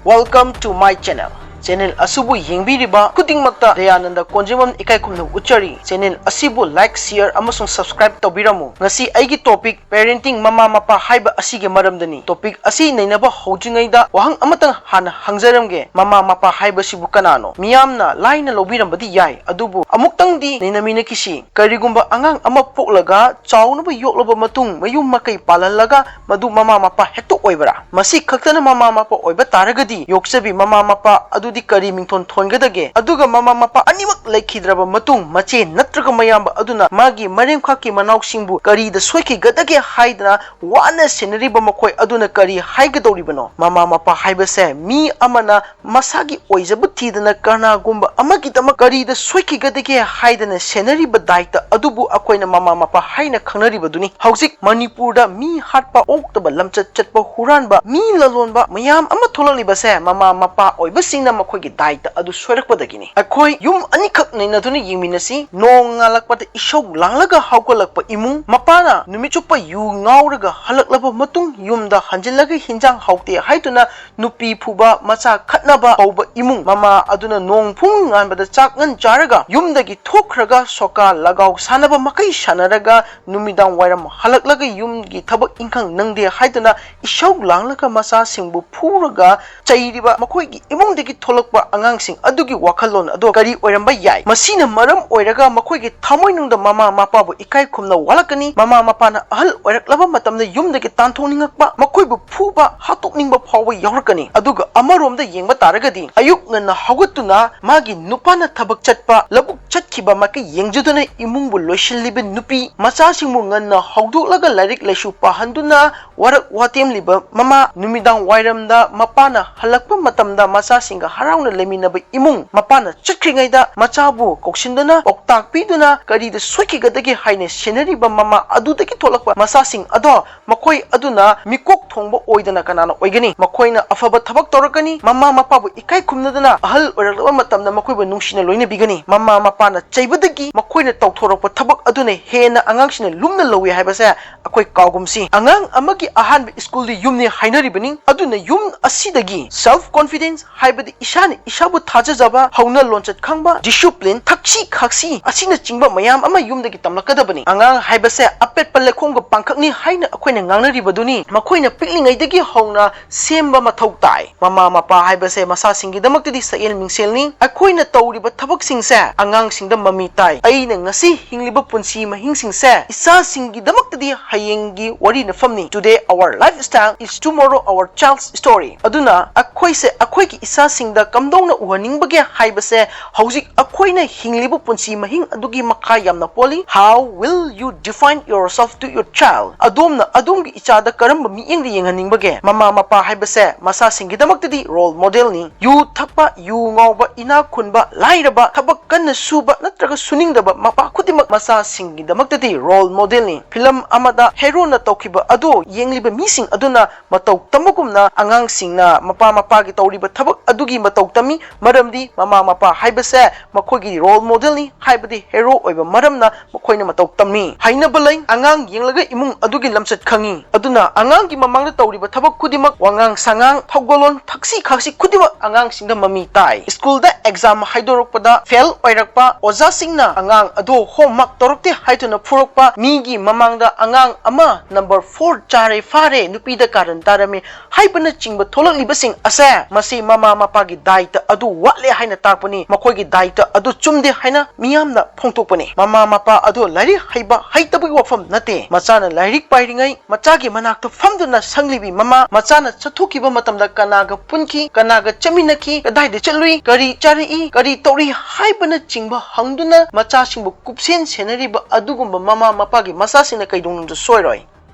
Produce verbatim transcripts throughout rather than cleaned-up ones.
Welcome to my channel. Channel ꯑꯁꯤꯕꯨ ꯌꯦꯡꯕꯤꯔꯤꯕ ꯈꯨꯗꯤꯡꯃꯛꯇ ꯗꯌꯥꯅꯟꯗ ꯀꯣꯟꯖꯦꯝꯕꯝ ꯏꯀꯥꯏ ꯈꯨꯝꯅꯕ ꯎꯠꯆꯔꯤ꯫ Channel ꯑꯁꯤꯕꯨ like, share ꯑꯃꯁꯨꯡ subscribe ꯇꯧꯕꯤꯔꯝꯃꯨ꯫ ꯉꯁꯤ ꯑꯩꯒꯤ topic parenting, ꯃꯃꯥ ꯃꯄꯥ ꯍꯥꯏꯕ ꯑꯁꯤꯒꯤ ꯃꯔꯝꯗꯅꯤ꯫ Topic ꯑꯁꯤ ꯅꯩꯅꯕ ꯍꯧꯗ꯭ꯔꯤꯉꯩꯗ ꯋꯥꯍꯪ ꯑꯃꯇꯪ ꯍꯥꯟꯅ ꯍꯪꯖꯔꯝꯒꯦ, ꯃꯃꯥ ꯃꯄꯥ ꯍꯥꯏꯕꯁꯤꯕꯨ ꯀꯅꯥꯅꯣ? ꯃꯤꯌꯥꯝꯅ ꯂꯥꯏꯅ ꯂꯧꯕꯤꯔꯝꯕꯗꯤ ꯌꯥꯏ, ꯑꯗꯨꯕꯨ ꯑꯃꯨꯛꯇꯪꯗꯤ ꯅꯩꯅꯃꯤꯟꯅꯈꯤꯁꯤ꯫ ꯀꯔꯤꯒꯨꯝꯕ ꯑꯉꯥꯡ ꯑꯃ ꯄꯣꯛꯂꯒ ꯆꯥꯎꯅꯕ ꯌꯣꯛꯂꯕ ꯃꯇꯨꯡ ꯃꯌꯨꯝ ꯃꯀꯩ ꯄꯥꯜꯍꯜꯂꯒ ꯃꯗꯨ ꯃꯃꯥ ꯃꯄꯥ ꯍꯦꯛꯇ ꯑꯣꯏꯕ꯭ꯔꯥ? ꯃꯁꯤ ꯈꯛꯇꯅ ꯃꯃꯥ ꯃꯄꯥ ꯑꯣꯏꯕ ꯇꯥꯔꯒꯗꯤ ꯌꯣꯛꯆꯕꯤ ꯃꯃꯥ ꯃꯄꯥ ꯑꯗꯨꯗꯤ ꯀꯔꯤ ꯃꯤꯡꯊꯣꯟ ꯊꯣꯟꯒꯗꯒꯦ? ꯑꯗꯨꯒ ꯃꯃꯥ ꯃꯄꯥ ꯑꯅꯤꯃꯛ ꯂꯩꯈꯤꯗ꯭ꯔꯕ ꯃꯇꯨꯡ ꯃꯆꯦ ꯅꯠꯇ꯭ꯔꯒ ꯃꯌꯥꯝꯕ ꯑꯗꯨꯅ ꯃꯥꯒꯤ ꯃꯔꯦꯝꯈꯥꯛꯀꯤ ꯃꯅꯥꯎꯁꯤꯡꯕꯨ ꯀꯔꯤꯗ ꯁꯣꯏꯈꯤꯒꯗꯒꯦ ꯍꯥꯏꯗꯅ ꯋꯥꯅ ꯁꯦꯟꯅꯔꯤꯕ ꯃꯈꯣꯏ ꯑꯗꯨꯅ ꯀꯔꯤ ꯍꯥꯏꯒꯗꯧꯔꯤꯕꯅꯣ? ꯃꯃꯥ ꯃꯄꯥ ꯍꯥꯏꯕꯁꯦ ꯃꯤ ꯑꯃꯅ ꯃꯁꯥꯒꯤ ꯑꯣꯏꯖꯕ ꯊꯤꯗꯅ ꯀꯅꯥꯒꯨꯝꯕ ꯑꯃꯒꯤꯗꯃꯛ ꯀꯔꯤꯗ ꯁꯣꯏꯈꯤꯒꯗꯒꯦ ꯍꯥꯏꯗꯅ ꯁꯦꯟꯅꯔꯤꯕ ꯗꯥꯏꯇ ꯑꯗꯨꯕꯨ ꯑꯩꯈꯣꯏꯅ ꯃꯃꯥ ꯃꯄꯥ ꯍꯥꯏꯅ ꯈꯪꯅꯔꯤꯕꯗꯨꯅꯤ꯫ ꯍꯧꯖꯤꯛ ꯃꯅꯤꯄꯨꯔꯗ ꯃꯤ ꯍꯥꯠꯄ, ꯑꯣꯛꯇꯕ ꯂꯝꯆꯠ ꯆꯠꯄ, ꯍꯨꯔꯥꯟꯕ, ꯃꯤ ꯂꯂꯣꯟꯕ ꯃꯌꯥꯝ ꯑꯃ ꯊꯣꯛꯂꯛꯂꯤꯕꯁꯦ ꯃꯃꯥ ꯃꯄꯥ ꯑꯣꯏꯕꯁꯤꯡꯅ ꯃꯈꯣꯏꯒꯤ ꯗꯥꯏꯇ ꯑꯗꯨ ꯁꯣꯏꯔꯛꯄꯗꯒꯤꯅꯤ꯫ ꯑꯩꯈꯣꯏ ꯌꯨꯝ ꯑꯅꯤꯈꯛ ꯅꯩꯅꯗꯨꯅ ꯌꯦꯡꯃꯤꯟꯅꯁꯤ꯫ ꯅꯣꯡ ꯉꯥꯜꯂꯛꯄꯗ ꯏꯁꯧ ꯂꯥꯡꯂꯒ ꯍꯧꯒꯠꯂꯛꯄ ꯏꯃꯨꯡ, ꯃꯄꯥꯅ ꯅꯨꯃꯤꯠ ꯆꯨꯞꯄ ꯌꯨ ꯉꯥꯎꯔꯒ ꯍꯜꯂꯛꯂꯕ ꯃꯇꯨꯡ ꯌꯨꯝꯗ ꯍꯟꯖꯤꯜꯂꯒ ꯍꯤꯟꯖꯥꯡ ꯍꯥꯎꯇꯦ ꯍꯥꯏꯗꯨꯅ ꯅꯨꯄꯤ ꯐꯨꯕ, ꯃꯆꯥ ꯈꯠꯅꯕ ꯍꯧꯕ ꯏꯃꯨꯡ꯫ ꯃꯃꯥ ꯑꯗꯨꯅ ꯅꯣꯡ ꯐꯨꯡ ꯉꯥꯟꯕꯗ ꯆꯥꯛ ꯉꯟ ꯆꯥꯔꯒ ꯌꯨꯝꯗꯒꯤ ꯊꯣꯛꯈ꯭ꯔꯒ ꯁꯣꯀꯥ ꯂꯒꯥꯎ ꯁꯥꯟꯅꯕ ꯃꯈꯩ ꯁꯥꯟꯅꯔꯒ ꯅꯨꯃꯤꯗꯥꯡ ꯋꯥꯏꯔꯝ ꯍꯜꯂꯛꯂꯒ ꯌꯨꯝꯒꯤ ꯊꯕꯛ ꯏꯪꯈꯥꯡ ꯅꯪꯗꯦ ꯍꯥꯏꯗꯨꯅ ꯏꯁꯧ ꯂꯥꯡꯂꯒ ꯃꯆꯥꯁꯤꯡꯕꯨ ꯐꯨꯔꯒ ꯆꯩꯔꯤꯕ ꯃꯈꯣꯏꯒꯤ ꯏꯃꯨꯡꯗꯒꯤ ꯊꯣꯛꯂꯛꯄ ꯑꯉꯥꯡꯁꯤꯡ ꯑꯗꯨꯒꯤ ꯋꯥꯈꯜꯂꯣꯟ ꯑꯗꯣ ꯀꯔꯤ ꯑꯣꯏꯔꯝꯕ ꯌꯥꯏ? ꯃꯁꯤꯅ ꯃꯔꯝ ꯑꯣꯏꯔꯒ ꯃꯈꯣꯏꯒꯤ ꯊꯃꯣꯏꯅꯨꯡꯗ ꯃꯃꯥ ꯃꯄꯥꯕꯨ ꯏꯀꯥꯏ ꯈꯨꯝꯅ ꯋꯥꯠꯂꯛꯀꯅꯤ꯫ ꯃꯃꯥ ꯃꯄꯥꯅ ꯑꯍꯜ ꯑꯣꯏꯔꯛꯂꯕ ꯃꯇꯝꯗ ꯌꯨꯝꯗꯒꯤ ꯇꯥꯟꯊꯣꯛꯅꯤꯡꯉꯛꯄ, ꯃꯈꯣꯏꯕꯨ ꯐꯨꯕ, ꯍꯥꯠꯇꯣꯛꯅꯤꯡꯕ ꯐꯥꯎꯕ ꯌꯥꯎꯔꯛꯀꯅꯤ꯫ ꯑꯗꯨꯒ ꯑꯃꯔꯣꯝꯗ ꯌꯦꯡꯕ ꯇꯥꯔꯒꯗꯤ ꯑꯌꯨꯛ ꯉꯟꯅ ꯍꯧꯒꯠꯇꯨꯅ ꯃꯥꯒꯤ ꯅꯨꯄꯥꯅ ꯊꯕꯛ ꯆꯠꯄ, ꯂꯧꯕꯨꯛ ꯆꯠꯈꯤꯕ ꯃꯥꯏꯀꯩ ꯌꯦꯡꯖꯗꯨꯅ ꯏꯃꯨꯡꯕꯨ ꯂꯣꯏꯁꯤꯜꯂꯤꯕ ꯅꯨꯄꯤ, ꯃꯆꯥꯁꯤꯡꯕꯨ ꯉꯟꯅ ꯍꯧꯗꯣꯛꯂꯒ ꯂꯥꯏꯔꯤꯛ ꯂꯥꯏꯁꯨ ꯄꯥꯍꯟꯗꯨꯅ ꯋꯥꯔꯛ ꯋꯥꯇꯦꯝꯂꯤꯕ ꯃꯃꯥ, ꯅꯨꯃꯤꯗꯥꯡ ꯋꯥꯏꯔꯝꯗ ꯃꯄꯥꯅ ꯍꯜꯂꯛꯄ ꯃꯇꯝꯗ ꯃꯆꯥꯁꯤꯡꯒ ꯍꯔꯥꯎꯅ ꯂꯩꯃꯤꯟꯅꯕ ꯏꯃꯨꯡ, ꯃꯄꯥꯅ ꯆꯠꯈ꯭ꯔꯤꯉꯩꯗ ꯃꯆꯥꯕꯨ ꯀꯧꯁꯤꯟꯗꯨꯅ ꯄꯥꯎꯇꯥꯛ ꯄꯤꯗꯨꯅ ꯀꯔꯤꯗ ꯁꯣꯏꯈꯤꯒꯗꯒꯦ ꯍꯥꯏꯅ ꯁꯦꯟꯅꯔꯤꯕ ꯃꯃꯥ ꯑꯗꯨꯗꯒꯤ ꯊꯣꯛꯂꯛꯄ ꯃꯆꯥꯁꯤꯡ ꯑꯗꯣ ꯃꯈꯣꯏ ꯑꯗꯨꯅ ꯃꯤꯀꯣꯛ ꯊꯣꯡꯕ ꯑꯣꯏꯗꯅ ꯀꯅꯥꯅ ꯑꯣꯏꯒꯅꯤ? ꯃꯈꯣꯏꯅ ꯑꯐꯕ ꯊꯕꯛ ꯇꯧꯔꯛꯀꯅꯤ, ꯃꯃꯥ ꯃꯄꯥꯕꯨ ꯏꯀꯥꯏ ꯈꯨꯝꯅꯗꯅ ꯑꯍꯜ ꯑꯣꯏꯔꯛꯂꯕ ꯃꯇꯝꯗ ꯃꯈꯣꯏꯕꯨ ꯅꯨꯡꯁꯤꯅ ꯂꯣꯏꯅꯕꯤꯒꯅꯤ꯫ ꯃꯃꯥ ꯃꯄꯥꯅ ꯆꯩꯕꯗꯒꯤ ꯃꯈꯣꯏꯅ ꯇꯧꯊꯣꯔꯛꯄ ꯊꯕꯛ ꯑꯗꯨꯅ ꯍꯦꯟꯅ ꯑꯉꯥꯡꯁꯤꯡꯅ ꯂꯨꯝꯅ ꯂꯧꯏ ꯍꯥꯏꯕꯁꯦ ꯑꯩꯈꯣꯏ ꯀꯥꯎꯒꯨꯝꯁꯤ꯫ ꯑꯉꯥꯡ ꯑꯃꯒꯤ ꯑꯍꯥꯟꯕ ꯁ꯭ꯀꯨꯜꯗꯤ ꯌꯨꯝꯅꯤ ꯍꯥꯏꯅꯔꯤꯕꯅꯤ꯫ ꯑꯗꯨꯅ ꯌꯨꯝ ꯑꯁꯤꯗꯒꯤ self confidence ꯍꯥꯏꯕꯗꯤ ꯏꯁꯥꯅ ꯏꯁꯥꯕꯨ ꯊꯥꯖꯖꯕ, ꯍꯧꯅ ꯂꯣꯟꯆꯠ ꯈꯪꯕ, discipline, ꯊꯛꯁꯤ ꯈꯥꯛꯁꯤ ꯑꯁꯤꯅꯆꯤꯡꯕ ꯃꯌꯥꯝ ꯑꯃ ꯌꯨꯝꯗꯒꯤ ꯇꯝꯂꯛꯀꯗꯕꯅꯤ꯫ ꯑꯉꯥꯡ ꯍꯥꯏꯕꯁꯦ ꯑꯄꯦꯠꯄ ꯂꯩꯈꯣꯝꯒ ꯄꯥꯡꯈꯛꯅꯤ ꯍꯥꯏꯅ ꯑꯩꯈꯣꯏꯅ ꯉꯥꯡꯅꯔꯤꯕꯗꯨꯅꯤ꯫ ꯃꯈꯣꯏꯅ ꯄꯤꯛꯂꯤꯉꯩꯗꯒꯤ ꯍꯧꯅ ꯁꯦꯝꯕ ꯃꯊꯧ ꯇꯥꯏ꯫ ꯃꯃꯥ ꯃꯄꯥ ꯍꯥꯏꯕꯁꯦ ꯃꯆꯥꯁꯤꯡꯒꯤꯗꯃꯛꯇꯗꯤ ꯁꯛꯍꯦꯜ ꯃꯤꯡꯁꯦꯜꯅꯤ꯫ ꯑꯩꯈꯣꯏꯅ ꯇꯧꯔꯤꯕ ꯊꯕꯛꯁꯤꯡꯁꯦ ꯑꯉꯥꯡꯁꯤꯡꯗ ꯃꯃꯤ ꯇꯥꯏ꯫ ꯑꯩꯅ ꯉꯁꯤ ꯍꯤꯡꯂꯤꯕ ꯄꯨꯟꯁꯤ ꯃꯍꯤꯡꯁꯤꯡꯁꯦ ꯏꯆꯥꯁꯤꯡꯒꯤꯗꯃꯛꯇꯗꯤ ꯍꯌꯦꯡꯒꯤ ꯋꯥꯔꯤ ꯅꯐꯝꯅꯤ꯫ Today our lifestyle is tomorrow our child's story꯫ ꯑꯗꯨꯅ ꯑꯩꯈꯣꯏꯁꯦ ꯑꯩꯈꯣꯏꯒꯤ ꯏꯆꯥꯁꯤꯡꯗ ꯀꯝꯗꯧꯅ ꯎꯍꯟꯅꯤꯡꯕꯒꯦ ꯍꯥꯏꯕꯁꯦ ꯍꯧꯖꯤꯛ ꯑꯩꯈꯣꯏꯅ ꯍꯤꯡꯂꯤꯕ ꯄꯨꯟꯁꯤ ꯃꯍꯤꯡ ꯑꯗꯨꯒꯤ ꯃꯈꯥ ꯌꯥꯝꯅ ꯄꯣꯜꯂꯤ꯫ How will you define yourself to your child? ꯑꯗꯣꯝꯅ ꯑꯗꯣꯝꯒꯤ ꯏꯆꯥꯗ ꯀꯔꯝꯕ ꯃꯤꯠꯌꯦꯡꯗ ꯌꯦꯡꯍꯟꯅꯤꯡꯕꯒꯦ? ꯃꯃꯥ ꯃꯄꯥ ꯍꯥꯏꯕꯁꯦ ꯃꯆꯥꯁꯤꯡꯒꯤꯗꯃꯛꯇꯗꯤ role modelꯅꯤ꯫ ꯌꯨ ꯊꯛꯄ, ꯌꯨ ꯉꯥꯎꯕ, ꯏꯅꯥꯛ ꯈꯨꯟꯕ, ꯂꯥꯏꯔꯕ, ꯊꯕꯛ ꯀꯟꯅ ꯁꯨꯕ ꯅꯠꯇ꯭ꯔꯒ ꯁꯨꯅꯤꯡꯗꯕ ꯃꯄꯥ ꯈꯨꯗꯤꯡꯃꯛ ꯃꯆꯥꯁꯤꯡꯒꯤꯗꯃꯛꯇꯗꯤ role modelꯅꯤ꯫ ꯐꯤꯂꯝ ꯑꯃꯗ ꯍꯦꯔꯣꯅ ꯇꯧꯈꯤꯕ ꯑꯗꯨ ꯌꯦꯡꯂꯤꯕ ꯃꯤꯁꯤꯡ ꯑꯗꯨꯅ ꯃꯇꯧ ꯇꯝꯕꯒꯨꯝꯅ ꯑꯉꯥꯡꯁꯤꯡꯅ ꯃꯄꯥ ꯃꯄꯥꯒꯤ ꯇꯧꯔꯤꯕ ꯊꯕꯛ ꯑꯗꯨꯒꯤ ꯃꯇꯧ ꯇꯝꯃꯤ꯫ ꯃꯔꯝꯗꯤ ꯃꯃꯥ ꯃꯄꯥ ꯍꯥꯏꯕꯁꯦ ꯃꯈꯣꯏꯒꯤ role modelꯅꯤ, ꯍꯥꯏꯕꯗꯤ ꯍꯦꯔꯣ ꯑꯣꯏꯕ ꯃꯔꯝꯅ ꯃꯈꯣꯏꯅ ꯃꯇꯧ ꯇꯝꯃꯤ꯫ ꯍꯩꯅꯕ ꯂꯩ, ꯑꯉꯥꯡ ꯌꯦꯡꯂꯒ ꯏꯃꯨꯡ ꯑꯗꯨꯒꯤ ꯂꯝꯆꯠ ꯈꯪꯉꯤ꯫ ꯑꯗꯨꯅ ꯑꯉꯥꯡꯒꯤ ꯃꯃꯥꯡꯗ ꯇꯧꯔꯤꯕ ꯊꯕꯛ ꯈꯨꯗꯤꯡꯃꯛ, ꯋꯥꯉꯥꯡ ꯁꯉꯥꯡ, ꯊꯧꯒꯜꯂꯣꯟ, ꯊꯛꯁꯤ ꯈꯥꯁꯤ ꯈꯨꯗꯤꯡꯃꯛ ꯑꯉꯥꯡꯁꯤꯡꯗ ꯃꯃꯤ ꯇꯥꯏ꯫ ꯁ꯭ꯀꯨꯜꯗ exam ꯍꯥꯏꯗꯣꯔꯛꯄꯗ fail ꯑꯣꯏꯔꯛꯄ, ꯑꯣꯖꯥꯁꯤꯡꯅ ꯑꯉꯥꯡ ꯑꯗꯨ homework ꯇꯧꯔꯛꯇꯦ ꯍꯥꯏꯗꯨꯅ ꯐꯨꯔꯛꯄ, ꯃꯤꯒꯤ ꯃꯃꯥꯡꯗ ꯑꯉꯥꯡ ꯑꯃ number four ꯆꯥꯔꯦ ꯐꯥꯔꯦ, ꯅꯨꯄꯤꯗ ꯀꯥꯔꯟ ꯇꯥꯔꯝꯃꯤ ꯍꯥꯏꯕꯅꯆꯤꯡꯕ ꯊꯣꯛꯂꯛꯂꯤꯕꯁꯤꯡ ꯑꯁꯦ ꯃꯁꯤ ꯃꯃꯥ ꯃꯄꯥꯒꯤ ꯗꯥꯏꯇ ꯑꯗꯨ ꯋꯥꯠꯂꯦ ꯍꯥꯏꯅ ꯇꯥꯛꯄꯅꯤ, ꯃꯈꯣꯏꯒꯤ ꯗꯥꯏꯇ ꯑꯗꯨ ꯆꯨꯝꯗꯦ ꯍꯥꯏꯅ ꯃꯤꯌꯥꯝꯅ ꯐꯣꯡꯗꯣꯛꯄꯅꯤ꯫ ꯃꯃꯥ ꯃꯄꯥ ꯑꯗꯨ ꯂꯥꯏꯔꯤꯛ ꯍꯩꯕ ꯍꯩꯇꯕꯒꯤ ꯋꯥꯐꯝ ꯅꯠꯇꯦ꯫ ꯃꯆꯥꯅ ꯂꯥꯏꯔꯤꯛ ꯄꯥꯏꯔꯤꯉꯩ ꯃꯆꯥꯒꯤ ꯃꯅꯥꯛꯇ ꯐꯝꯗꯨꯅ ꯁꯪꯂꯤꯕꯤ ꯃꯃꯥ, ꯃꯆꯥꯅ ꯆꯠꯊꯣꯛꯈꯤꯕ ꯃꯇꯝꯗ ꯀꯅꯥꯒ ꯄꯨꯟꯈꯤ, ꯀꯅꯥꯒ ꯆꯠꯃꯤꯟꯅꯈꯤ, ꯀꯗꯥꯏꯗ ꯆꯠꯂꯨꯏ, ꯀꯔꯤ ꯆꯥꯔꯛꯏ, ꯀꯔꯤ ꯇꯧꯔꯤ ꯍꯥꯏꯕꯅꯆꯤꯡꯕ ꯍꯪꯗꯨꯅ ꯃꯆꯥꯁꯤꯡꯕꯨ ꯀꯨꯞꯁꯦꯟ ꯁꯦꯟꯅꯔꯤꯕ ꯑꯗꯨꯒꯨꯝꯕ ꯃꯃꯥ ꯃꯄꯥꯒꯤ ꯃꯆꯥꯁꯤꯡꯅ ꯀꯩꯗꯧꯅꯨꯡꯗ ꯁꯣꯏꯔꯣꯏ꯫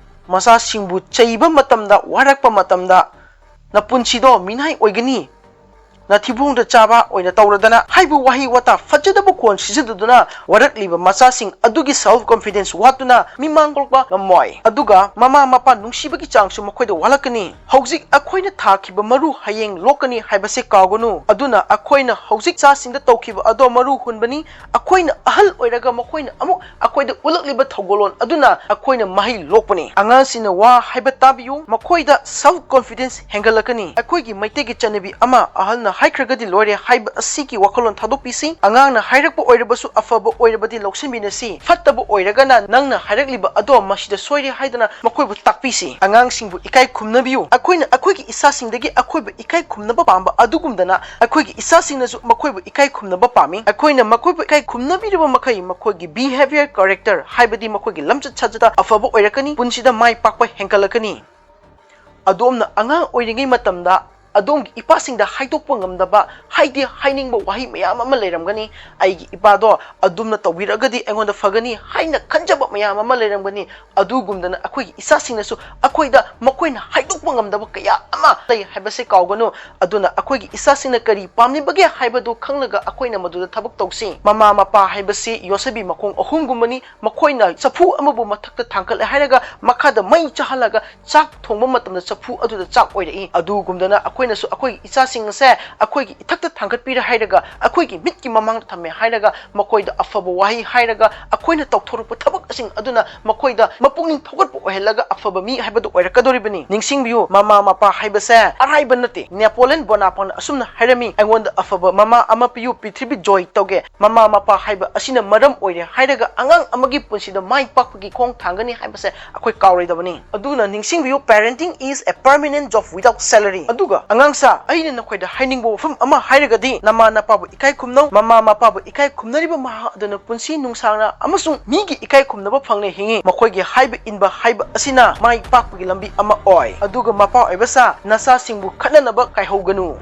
ꯃꯆꯥꯁꯤꯡꯕꯨ ꯆꯩꯕ ꯃꯇꯝꯗ, ꯋꯥꯔꯛꯄ ꯃꯇꯝꯗ, "ꯅꯄꯨꯟꯁꯤꯗꯣ ꯃꯤꯅꯥꯏ ꯑꯣꯏꯒꯅꯤ, ꯅꯊꯤꯕꯣꯡꯗ ꯆꯥꯕ ꯑꯣꯏꯅ ꯇꯧꯔꯗꯅ" ꯍꯥꯏꯕ ꯋꯥꯍꯩ ꯋꯥꯇꯥ ꯐꯖꯗꯕ ꯐꯣꯟ ꯁꯤꯖꯤꯟꯅꯗꯨꯅ ꯋꯥꯔꯛꯂꯤꯕ ꯃꯆꯥꯁꯤꯡ ꯑꯗꯨꯒꯤ self confidence ꯋꯥꯠꯇꯨꯅ ꯃꯤꯃꯥꯡ ꯊꯣꯛꯂꯛꯄ ꯉꯝꯃꯣꯏ꯫ ꯑꯗꯨꯒ ꯃꯃꯥ ꯃꯄꯥ ꯅꯨꯡꯁꯤꯕꯒꯤ ꯆꯥꯡꯁꯨ ꯃꯈꯣꯏꯗ ꯋꯥꯠꯂꯛꯀꯅꯤ꯫ ꯍꯧꯖꯤꯛ ꯑꯩꯈꯣꯏꯅ ꯊꯥꯈꯤꯕ ꯃꯔꯨ ꯍꯌꯦꯡ ꯂꯣꯛꯀꯅꯤ ꯍꯥꯏꯕꯁꯦ ꯀꯥꯎꯒꯅꯨ꯫ ꯑꯗꯨꯅ ꯑꯩꯈꯣꯏꯅ ꯍꯧꯖꯤꯛ ꯏꯆꯥꯁꯤꯡꯗ ꯇꯧꯈꯤꯕ ꯑꯗꯣ ꯃꯔꯨ ꯍꯨꯟꯕꯅꯤ꯫ ꯑꯩꯈꯣꯏꯅ ꯑꯍꯜ ꯑꯣꯏꯔꯒ ꯃꯈꯣꯏꯅ ꯑꯃꯨꯛ ꯑꯩꯈꯣꯏꯗ ꯎꯠꯂꯛꯂꯤꯕ ꯊꯧꯒꯜꯂꯣꯟ ꯑꯗꯨꯅ ꯑꯩꯈꯣꯏꯅ ꯃꯍꯩ ꯂꯣꯛꯄꯅꯤ꯫ ꯑꯉꯥꯡꯁꯤꯡꯅ ꯋꯥ ꯍꯥꯏꯕ ꯇꯥꯕꯤꯌꯨ, ꯃꯈꯣꯏꯗ self confidence ꯍꯦꯟꯒꯠꯂꯛꯀꯅꯤ꯫ ꯑꯩꯈꯣꯏꯒꯤ ꯃꯩꯇꯩꯒꯤ ꯆꯠꯅꯕꯤ ꯑꯃ, "ꯑꯍꯜꯅ ꯍꯥꯏꯈ꯭ꯔꯒꯗꯤ ꯂꯣꯏꯔꯦ" ꯍꯥꯏꯕ ꯑꯁꯤꯒꯤ ꯋꯥꯈꯜꯂꯣꯟ ꯊꯥꯗꯣꯛꯄꯤꯁꯤ꯫ ꯑꯉꯥꯡꯅ ꯍꯥꯏꯔꯛꯄ ꯑꯣꯏꯔꯕꯁꯨ ꯑꯐꯕ ꯑꯣꯏꯔꯕꯗꯤ ꯂꯧꯁꯤꯟꯃꯤꯟꯅꯁꯤ, ꯐꯠꯇꯕ ꯑꯣꯏꯔꯒꯅ ꯅꯪꯅ ꯍꯥꯏꯔꯛꯂꯤꯕ ꯑꯗꯣ ꯃꯁꯤꯗ ꯁꯣꯏꯔꯦ ꯍꯥꯏꯗꯅ ꯃꯈꯣꯏꯕꯨ ꯇꯥꯛꯄꯤꯁꯤ꯫ ꯑꯉꯥꯡꯁꯤꯡꯕꯨ ꯏꯀꯥꯏ ꯈꯨꯝꯅꯕꯤꯌꯨ꯫ ꯑꯩꯈꯣꯏꯅ ꯑꯩꯈꯣꯏꯒꯤ ꯏꯆꯥꯁꯤꯡꯗꯒꯤ ꯑꯩꯈꯣꯏꯕꯨ ꯏꯀꯥꯏ ꯈꯨꯝꯅꯕ ꯄꯥꯝꯕ ꯑꯗꯨꯒꯨꯝꯗꯅ ꯑꯩꯈꯣꯏꯒꯤ ꯏꯆꯥꯁꯤꯡꯅꯁꯨ ꯃꯈꯣꯏꯕꯨ ꯏꯀꯥꯏ ꯈꯨꯝꯅꯕ ꯄꯥꯝꯃꯤ꯫ ꯑꯩꯈꯣꯏꯅ ꯃꯈꯣꯏꯕꯨ ꯏꯀꯥꯏ ꯈꯨꯝꯅꯕꯤꯔꯕ ꯃꯈꯩ ꯃꯈꯣꯏꯒꯤ behaviour, character ꯍꯥꯏꯕꯗꯤ ꯃꯈꯣꯏꯒꯤ ꯂꯝꯆꯠ ꯁꯥꯖꯠꯇ ꯑꯐꯕ ꯑꯣꯏꯔꯛꯀꯅꯤ, ꯄꯨꯟꯁꯤꯗ ꯃꯥꯏ ꯄꯥꯛꯄ ꯍꯦꯟꯒꯠꯂꯛꯀꯅꯤ꯫ ꯑꯗꯣꯝꯅ ꯑꯉꯥꯡ ꯑꯣꯏꯔꯤꯉꯩ ꯃꯇꯝꯗ ꯑꯗꯣꯝꯒꯤ ꯏꯄꯥꯁꯤꯡꯗ ꯍꯥꯏꯗꯣꯛꯄ ꯉꯝꯗꯕ, ꯍꯥꯏꯗꯤ ꯍꯥꯏꯅꯤꯡꯕ ꯋꯥꯍꯩ ꯃꯌꯥꯝ ꯑꯃ ꯂꯩꯔꯝꯒꯅꯤ꯫ "ꯑꯩꯒꯤ ꯏꯄꯥꯗꯣ ꯑꯗꯨꯝꯅ ꯇꯧꯕꯤꯔꯒꯗꯤ ꯑꯩꯉꯣꯟꯗ ꯐꯒꯅꯤ" ꯍꯥꯏꯅ ꯈꯟꯖꯕ ꯃꯌꯥꯝ ꯑꯃ ꯂꯩꯔꯝꯒꯅꯤ꯫ ꯑꯗꯨꯒꯨꯝꯗꯅ ꯑꯩꯈꯣꯏꯒꯤ ꯏꯆꯥꯁꯤꯡꯅꯁꯨ ꯑꯩꯈꯣꯏꯗ ꯃꯈꯣꯏꯅ ꯍꯥꯏꯗꯣꯛꯄ ꯉꯝꯗꯕ ꯀꯌꯥ ꯑꯃ ꯂꯩ ꯍꯥꯏꯕꯁꯦ ꯀꯥꯎꯒꯅꯨ꯫ ꯑꯗꯨꯅ ꯑꯩꯈꯣꯏꯒꯤ ꯏꯆꯥꯁꯤꯡꯅ ꯀꯔꯤ ꯄꯥꯝꯂꯤꯕꯒꯦ ꯍꯥꯏꯕꯗꯨ ꯈꯪꯂꯒ ꯑꯩꯈꯣꯏꯅ ꯃꯗꯨꯗ ꯊꯕꯛ ꯇꯧꯁꯤ꯫ ꯃꯃꯥ ꯃꯄꯥ ꯍꯥꯏꯕꯁꯤ ꯌꯣꯠꯁꯕꯤ ꯃꯈꯣꯡ ꯑꯍꯨꯝꯒꯨꯝꯕꯅꯤ꯫ ꯃꯈꯣꯏꯅ ꯆꯐꯨ ꯑꯃꯕꯨ ꯃꯊꯛꯇ ꯊꯥꯡꯒꯠꯂꯦ ꯍꯥꯏꯔꯒ ꯃꯈꯥꯗ ꯃꯩ ꯆꯥꯍꯜꯂꯒ ꯆꯥꯛ ꯊꯣꯡꯕ ꯃꯇꯝꯗ ꯆꯐꯨ ꯑꯗꯨꯗ ꯆꯥꯛ ꯑꯣꯏꯔꯛꯏ꯫ ꯑꯗꯨꯒꯨꯝꯗꯅ ꯑꯩꯈꯣꯏꯅꯁꯨ ꯑꯩꯈꯣꯏꯒꯤ ꯏꯆꯥꯁꯤꯡ ꯑꯁꯦ ꯑꯩꯈꯣꯏꯒꯤ ꯏꯊꯛꯇ ꯊꯥꯡꯒꯠꯄꯤꯔꯦ ꯍꯥꯏꯔꯒ, ꯑꯩꯈꯣꯏꯒꯤ ꯃꯤꯠꯀꯤ ꯃꯃꯥꯡꯗ ꯊꯝꯃꯦ ꯍꯥꯏꯔꯒ, ꯃꯈꯣꯏꯗ ꯑꯐꯕ ꯋꯥꯍꯩ ꯍꯥꯏꯔꯒ, ꯑꯩꯈꯣꯏꯅ ꯇꯧꯊꯣꯔꯛꯄ ꯊꯕꯛꯁꯤꯡ ꯑꯗꯨꯅ ꯃꯈꯣꯏꯗ ꯃꯄꯨꯛꯅꯤꯡ ꯊꯧꯒꯠꯄ ꯑꯣꯏꯍꯜꯂꯒ ꯑꯐꯕ ꯃꯤ ꯍꯥꯏꯕꯗꯨ ꯑꯣꯏꯔꯛꯀꯗꯧꯔꯤꯕꯅꯤ꯫ ꯅꯤꯡꯁꯤꯡꯕꯤꯌꯨ, ꯃꯃꯥ ꯃꯄꯥ ꯍꯥꯏꯕꯁꯦ ꯑꯔꯥꯏꯕ ꯅꯠꯇꯦ꯫ ꯅꯦꯄꯣꯂꯤꯌꯟ ꯕꯣꯅꯥꯄꯥꯔꯠꯅ ꯑꯁꯨꯝꯅ ꯍꯥꯏꯔꯝꯃꯤ, "ꯑꯩꯉꯣꯟꯗ ꯑꯐꯕ ꯃꯃꯥ ꯑꯃ ꯄꯤꯌꯨ, ꯄ꯭ꯔꯤꯊꯤꯕꯤ ꯖꯣꯏ ꯇꯧꯒꯦ"꯫ ꯃꯃꯥ ꯃꯄꯥ ꯍꯥꯏꯕ ꯑꯁꯤꯅ ꯃꯔꯝ ꯑꯣꯏꯔꯦ ꯍꯥꯏꯔꯒ ꯑꯉꯥꯡ ꯑꯃꯒꯤ ꯄꯨꯟꯁꯤꯗ ꯃꯥꯏ ꯄꯥꯛꯄꯒꯤ ꯈꯣꯡ ꯊꯥꯡꯒꯅꯤ ꯍꯥꯏꯕꯁꯦ ꯑꯩꯈꯣꯏ ꯀꯥꯎꯔꯣꯏꯗꯕꯅꯤ꯫ ꯑꯗꯨꯅ ꯅꯤꯡꯁꯤꯡꯕꯤꯌꯨ, parenting is a permanent job without salary꯫ ꯑꯗꯨꯒ ꯑꯉꯥꯡꯁꯥ, ꯑꯩꯅ ꯅꯈꯣꯏꯗ ꯍꯥꯏꯅꯤꯡꯕ ꯋꯥꯐꯝ ꯑꯃ ꯍꯥꯏꯔꯒꯗꯤ, ꯅꯃꯥ ꯅꯄꯥꯕꯨ ꯏꯀꯥꯏ ꯈꯨꯝꯅꯧ꯫ ꯃꯃꯥ ꯃꯄꯥꯕꯨ ꯏꯀꯥꯏ ꯈꯨꯝꯅꯔꯤꯕ ꯃꯍꯥꯛ ꯑꯗꯨꯅ ꯄꯨꯟꯁꯤ ꯅꯨꯡꯁꯥꯡꯅ ꯑꯃꯁꯨꯡ ꯃꯤꯒꯤ ꯏꯀꯥꯏ ꯈꯨꯝꯅꯕ ꯐꯪꯅ ꯍꯤꯡꯉꯤ꯫ ꯃꯈꯣꯏꯒꯤ ꯍꯥꯏꯕ ꯏꯟꯕ ꯍꯥꯏꯕ ꯑꯁꯤꯅ ꯃꯥꯏ ꯄꯥꯛꯄꯒꯤ ꯂꯝꯕꯤ ꯑꯃ ꯑꯣꯏ꯫ ꯑꯗꯨꯒ ꯃꯄꯥ ꯑꯣꯏꯕꯁꯥ, ꯅꯆꯥꯁꯤꯡꯕꯨ ꯈꯠꯅꯅꯕ ꯀꯥꯏꯍꯧꯒꯅꯨ꯫